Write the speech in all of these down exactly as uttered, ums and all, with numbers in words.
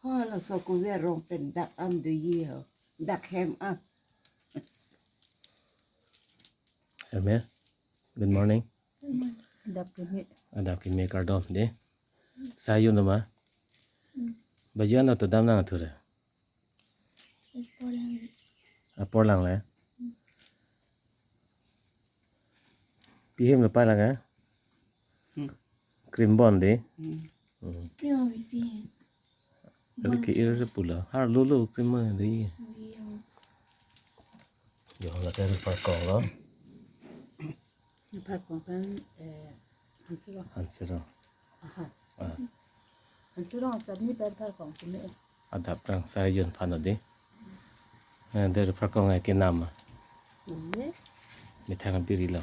Oh, laso kove arong pen dak an doji ho. Dak hem ah. Sir Mayor, good morning. Adap keme. Adap keme kardom dei. Sai jun ma? Hmm. Baji an ato dam nang atur. Apor lang. Apor lang le. Hmm. Pi hem lo pa lang eh? Hmm. Cream bon dei. Hmm. Hmm. Cream isi. Kali ke-ir pulo. Har lo lo cream dei. Iya. Jo, lake ripharkong lo. Ripharkong kan, eh, hansirong. Hansirong. Aha. Ah. Hansirong chutney pen ripharkong keme. Adap rang sai jun aphan dei. Eh, dei ripharkong ai kenam. Iya. Methang biri lo.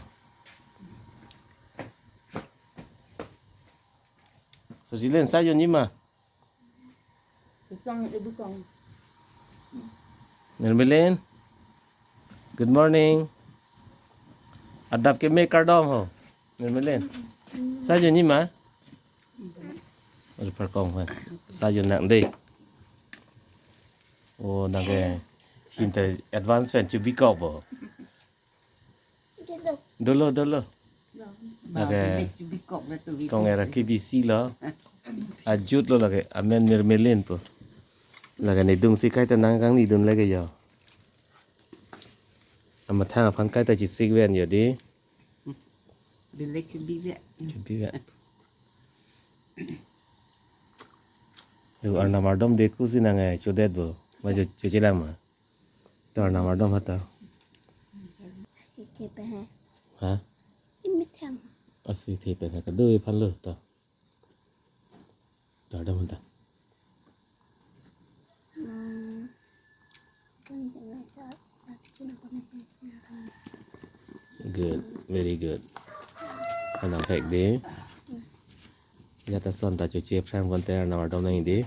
So, Jilen, sai junji ma? Bukong, eh, bukong. Nirmelen. Good morning. Adap keme kardom ho. Nirmelen. Sai junji ma? Ripharkong ho. Sai jun nang dei. Oh, nang ke. Hinte advance pen chubikok bo. Dolo, dolo. Lake kong era K B C lo. Ajut lo lake, amen Nirmelen pu. Lake nedung si kaita nangkangni dun lake jo. Amathang aphan kaita chesik ven jo dei. Belek chubive. Chubive. Yo, arnam ardom dei, kusi nang ai chodet bo. Ma cho, choche lang ma. To arnam ardom ha to. Isi thepen he. Ha? Imi thang. Asi thepen he. Kadoi aphan lo to. To ardom ha to. Hmm. Good, very good. Anam thek dei. Ya ta son ta choche aphrang pon te arnam ardom nang dei.